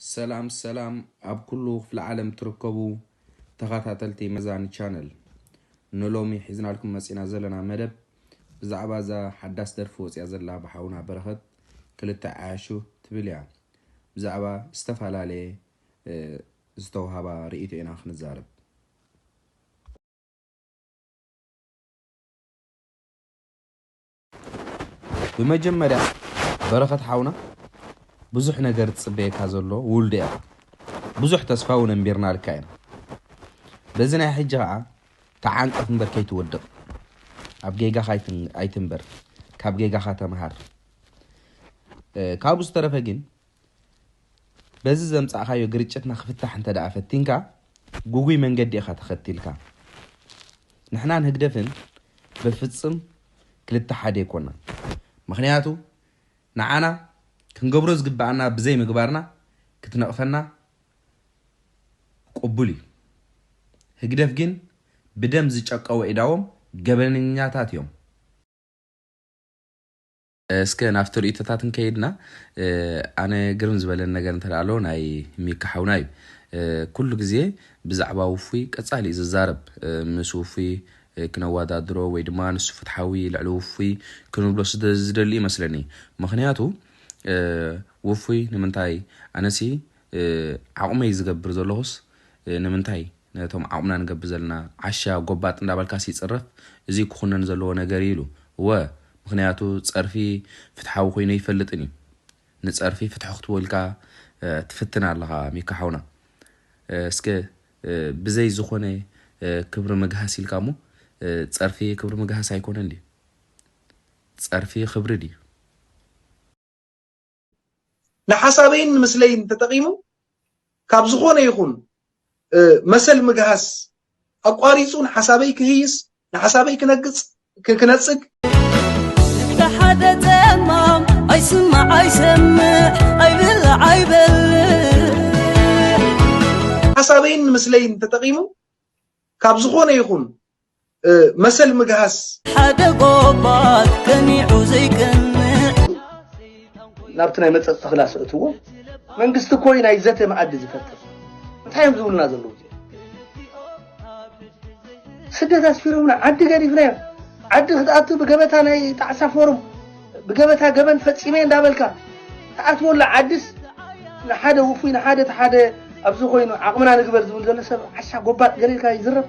ሰላም ሰላም ኣብ ኩሉ ክፍለ ዓለም ትርከቡ ተኸታተልቲ መዛኒ ቻነል፣ ንሎሚ ሒዝናልኩም መጺና ዘለና መደብ ብዛዕባ እዛ ሓዳስ ደርፊ ወጽያ ዘላ ብሓውና በረኸት ክልተ ዓያሹ ትብል እያ። ብዛዕባ ዝተፈላለየ ዝተውሃባ ርእይቶ ኢና ክንዛረብ። ብመጀመርያ በረኸት ሓውና፣ ብዙሕ ነገር ዝጽበየካ ዘሎ ውልዶ እያ። ብዙሕ ተስፋ እውን ኣንቢርናልካ ኢና። በዚ ናይ ሕጂ ኸዓ ተዓንቀፍ እምበር ከይትወድቕ፣ ኣብ ጌጋኻ ኣይትን- ኣይትንበር፣ ካብ ጌጋኻ ተምሃር። ካብኡ ዝተረፈ ግን በዚ ዘምጻእካዮ ግርጭትና ክፍታሕ እንተ ደኣ ፈቲንካ፣ ጉጉይ መንገዲ ኢኻ ተኸቲልካ። ንሕናን ህግደፍን በፍጽም ክልተ ሓደ ኣይኮናን። ምኽንያቱ ንዓና ክንገብሮ ዝግብኣና ብዘይ ምግባርና ክትነቕፈና ቅቡል እዩ። ህግደፍ ግን ብደም ዝጨቀወ ኢዳዎም ገበነኛታት እዮም። እስከ ናብቲ ርእይቶታት እንከይድና፣ ኣነ ግርም ዝበለኒ ነገር እንተ ኣሎ ናይ ሚካ ሓውና እዩ። ኩሉ ግዜ ብዛዕባ ውፉይ ቀጻሊ እዩ ዝዛረብ። ምስ ውፉይ ክነወዳድሮ ወይ ድማ ንሱ ፍትሓዊ ልዕሊ ውፉይ ክንብሎ ዝደሊ ይመስለኒ። ምኽንያቱ ውፉይ ንምንታይ፣ ኣነሲ ዓቕመይ ዝገብር ዘለኹስ ንምንታይ ነቶም ዓቕምና ንገብር ዘለና ዓሻ ጎባጥ እንዳበልካስ ይጽረፍ፣ እዚ ክኹነን ዘለዎ ነገር እዩ ኢሉ። እወ፣ ምኽንያቱ ጸርፊ ፍትሓዊ ኮይኑ ኣይፈልጥን እዩ። ንጸርፊ ፍትሒ ክትቦ ኢልካ ትፍትን ኣለኻ ሚካ ሓውና። እስከ ብዘይ ዝኾነ ክብሪ ምግሃስ ኢልካ እሞ፣ ጸርፊ ክብሪ ምግሃስ ኣይኮነን ድዩ? ጸርፊ ክብሪ ድዩ? ንሓሳበይን ንምስለይን ተጠቒሙ ካብ ዝኾነ ይኹን መሰል ምግሃስ ኣቋሪጹ ንሓሳበይ ክህይስ፣ ንሓሳበይ ክነግጽ፣ ክነጽግ፣ እንተ ሓደ ጸማም ኣይስማዕ ኣይሰምዕ ኣይብላዕ ኣይበልዕ። ሓሳበይን ንምስለይን ተጠቒሙ ካብ ዝኾነ ይኹን መሰል ምግሃስ። ሓደ ጎባጥ ቀኒዑ ዘይቀንዕ። ናብቲ ናይ መጸጽ ተኽላ ስእትዎ መንግስቲ እኮ እዩ ናይ ዘተ መኣዲ ዝፈጥር። እንታይ እዮም ዝብሉና ዘለዉ እዚኦም? ስደት ኣስፊሮምና ዓዲ ገዲፍናዮ። ዓዲ ክትኣቱ ብገበታ ናይ ጣዕሳ ፎርም ብገበታ ገበን ፈጺመ እንዳበልካ ትኣትወላ ዓድስ ንሓደ ውፉይ ንሓደ ተሓደ ኣብዚ ኮይኑ ዓቕምና ንግበር ዝብል ዘሎ ሰብ ዓሻ ጎባጥ ገለ ኢልካ ይዝረብ።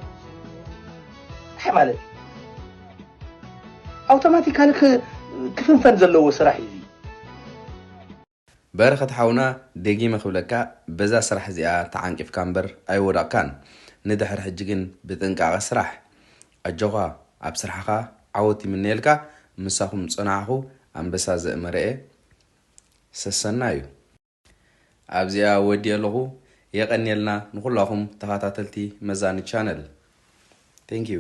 እንታይ ማለት እዩ? ኣውቶማቲካሊ ክፍንፈን ዘለዎ ስራሕ እዩ። በረኸት ሓውና ደጊመ ክብለካ በዛ ስራሕ እዚኣ ተዓንቂፍካ እምበር ኣይወደቕካን። ንድሕር ሕጂ ግን ብጥንቃቐ ስራሕ። ኣጆኻ ኣብ ስራሕኻ ዓወት ይምነየልካ። ምሳኹም ዝጸናሕኹ ኣንበሳ ዘእመረኤ ሰሰና እዩ። ኣብዚኣ ወዲኤ ኣለኹ። የቐንየልና ንኹላኹም ተኸታተልቲ መዛኒ ቻነል። Thank you።